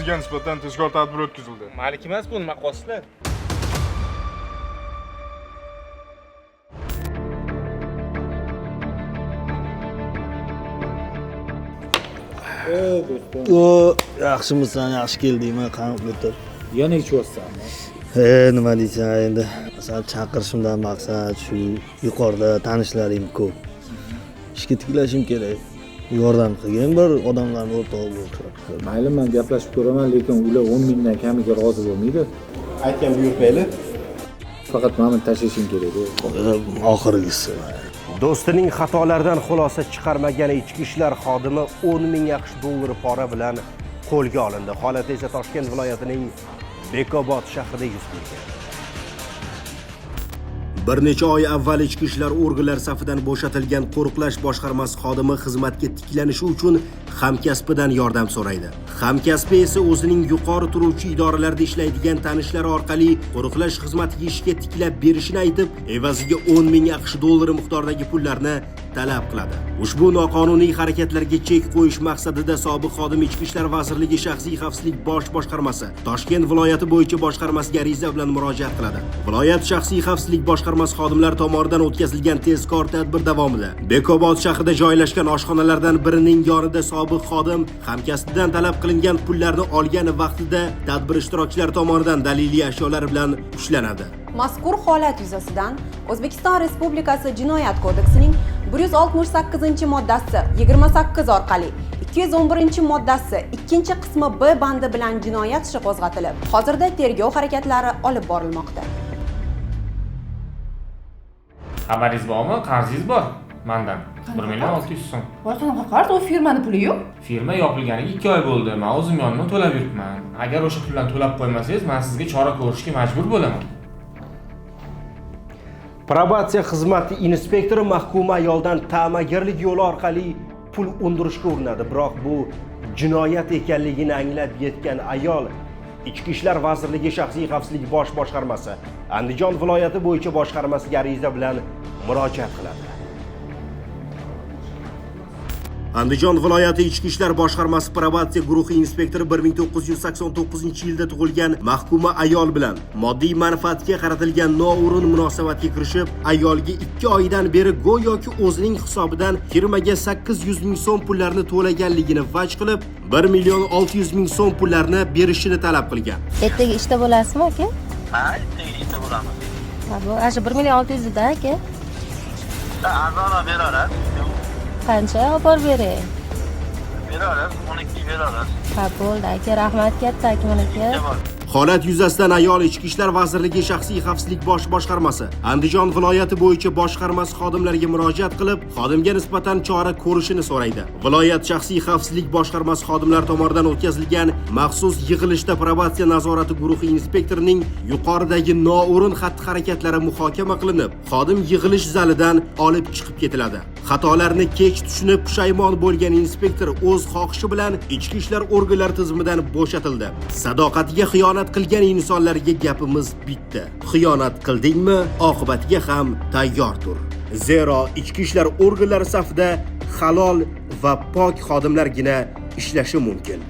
Sizga nisbatan tezkor tadbir o'tkazildi. Malik emas bu, nima qilyapsizlar? O, yaxshimisan, yaxshi keldingmi? Qani o'tir. Yana ichyapsanmi? Nima deysan endi? Masalan, chaqirishimdan maqsad shu, yuqorida tanishlarim ko'p. Ishga tiklashim kerak. Yordam qilgin bir odamlarni o'rtog'i bo'lib. Mayli, man gaplashib ko'raman, lekin ular 10 mingdan kamiga rozi bo'lmaydi. Aytgan buyurtmanglar. Faqat mana buni tashlashing kerak. Oxirgisi. Do'stining xatolaridan xulosa chiqarmagan ichki ishlar xodimi 10 ming AQSh dollari pora bilan qo'lga olindi. Holat esa Toshkent viloyatining Bekobod shahrida yuz bergan. Bir necha oy avval ichki ishlar organlari safidan bo'shatilgan qo'riqlash boshqarmasi xodimi xizmatga tiklanishi uchun hamkasbidan yordam so'raydi. Hamkasbi esa o'zining yuqori turuvchi idoralarda ishlaydigan tanishlari orqali qo'riqlash xizmatiga ishga tiklab berishini aytib, evaziga 10 ming AQSh dollari miqdoridagi pullarni talab qiladi. Ushbu noqonuniy harakatlarga chek qo'yish maqsadida sobiq xodim Ichki ishlar vazirligi shaxsiy xavfsizlik bosh boshqarmasi Toshkent viloyati bo'yicha boshqarmasiga ariza bilan murojaat qiladi. Viloyat shaxsiy xavfsizlik boshqarmasi xodimlari tomonidan o'tkazilgan tezkor tadbir davomida Bekobod shahrida joylashgan oshxonalardan birining yonida sobiq xodim hamkasbidan talab qilingan pullarni olgan vaqtida tadbir ishtirokchilari tomonidan daliliy ashyolar bilan ushlanadi. Mazkur holat yuzasidan O'zbekiston Respublikasi Jinoyat kodeksining 168-moddasi 28 orqali 211-moddasi 2-qismi B bandi bilan jinoyat ishi qo'zg'atilib, hozirda tergov harakatlari olib borilmoqda. Xabaringiz bormi? Qarzingiz bor mandan. 1 million 600 so'm. Voy, qanaqa qarz? U firmani puli yo'q. Firma yopilganiga 2 oy bo'ldi. Men o'zim yonimdan to'lab yuribman. Agar o'sha pullarni to'lab qo'ymasangiz, men sizga chora ko'rishga majbur bo'laman. Probatsiya xizmati inspektori mahkuma ayoldan ta'magirlik yo'li orqali pul undirishga urinadi, biroq bu jinoyat ekanligini anglab yetgan ayol Ichki ishlar vazirligi shaxsiy xavfsizlik bosh boshqarmasi Andijon viloyati bo'yicha boshqarmasiga ariza bilan murojaat qiladi. Andijon viloyati Ichki ishlar boshqarmasi probatsiya guruhi inspektori 1989-yilda tug'ilgan mahkuma ayol bilan moddiy manfaatga qaratilgan noo'rin munosabatga kirishib, ayolga 2 oydan beri go'yoki o'zining hisobidan firmaga 800 ming so'm pullarni to'laganligini vaj qilib, 1 million 600 ming so'm pullarni berishini talab qilgan. Ertaga ishda bo'lasizmi, aka? Ha, ertaga ishda bo'lamiz. Ha, bu ana shu 1 million 600 da, aka. Arzonroq berasiz. Qancha olib borib beray? Berasiz, 12 berasiz. Ha, bo'ldi, aka, rahmat katta, Akmal aka. Holat yuzasidan ayol Ichki ishlar vazirligi shaxsiy xavfsizlik bosh boshqarmasi Andijon viloyati bo'yicha boshqarmasi xodimlariga murojaat qilib, xodimga nisbatan chora ko'rishini so'raydi. Viloyat shaxsiy xavfsizlik boshqarmasi xodimlari tomonidan o'tkazilgan maxsus yig'ilishda probatsiya nazorati guruhi inspektorining yuqoridagi noo'rin xatti-harakatlari muhokama qilinib, xodim yig'ilish zalidan olib chiqib ketiladi. Xatolarni kech tushunib pushaymon bo'lgan inspektor o'z xohishi bilan ichki ishlar organlari tizimidan bo'shatildi. Sadoqatiga xiyonat qilgan insonlarga gapimiz bitta. Xiyonat qildingmi, oqibatiga ham tayyor tur. Zero ichki ishlar organlari safida halol va pok xodimlargina ishlashi mumkin.